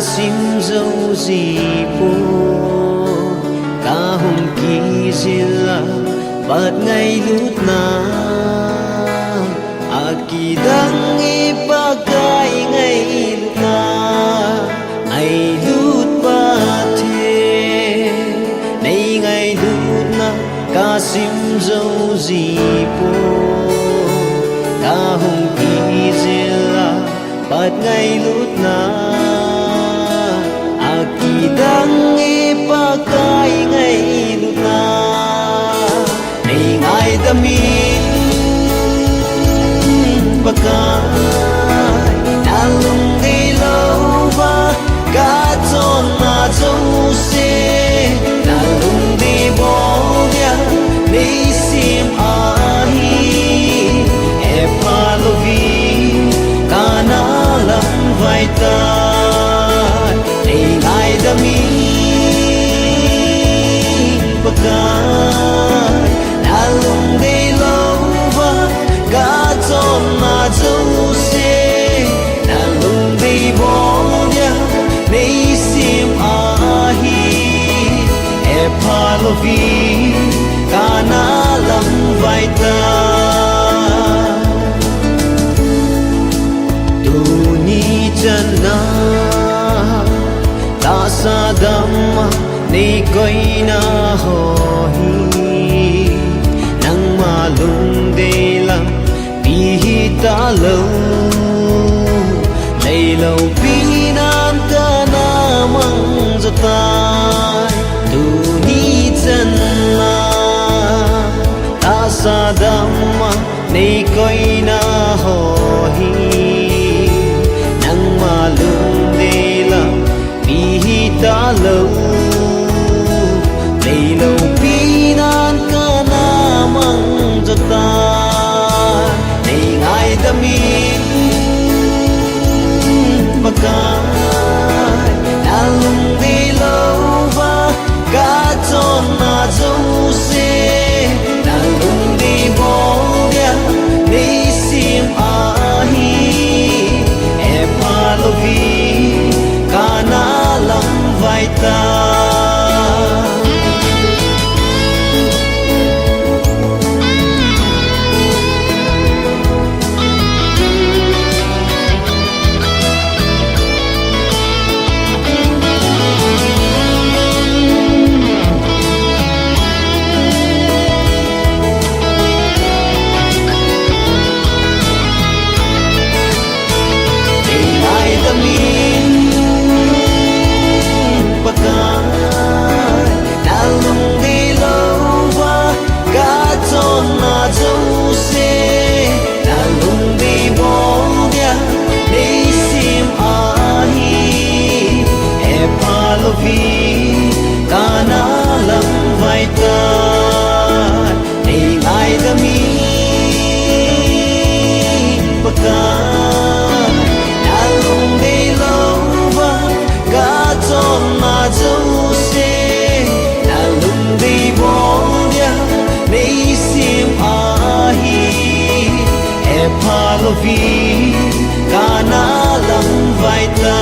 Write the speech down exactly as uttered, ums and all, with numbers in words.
Sim jou ji poi, kahung kijil a, Pakai ngailutna, akidang e Pakai ngailutna, ngailut Pathen, nei ngailutna, kasim jou ji poi, kahung kijil a, Pakai ngailutna, akidang e Pakai ngailutna, nei ngaidam in Pakai, nalungdei louva, kachonna jouse, nalungdei bol dia, nei sim ahi, epha louvin, kana lam vai tai, nei ngaidam in Pakai, nalungdei louva, kachonna jouse, nalungdei bol dia, nei sim ahi, epha louvin, kana lam vai tai. Tuni chan a, tahsa dam a, nei koina ho hi, nangma lungdei lampi hitalou, lei loupi nan kana mang jou tai. Tuni chan a, tahsa dam a, nei koina ho hi, nangma lungdei lampi hitalou, lei loupi nan kana mang jou tai, nei ngaidam in Pakai, nalungdei louva, kachonna jouse, nalungdei bol dia, nei sim ahi, epha louvin, kana lam vai tai. Nei ngaidam in Pakai, nalungdei louva, kachonna jouse, nalungdei bol dia, nei sim ahi, epha louvin, kana lam vai tai. Nei ngaidam in Pakai, nalungdei louva, kachonna jouse, nalungdei bol dia, nei sim ahi, epha louvin, kana lam vai tai.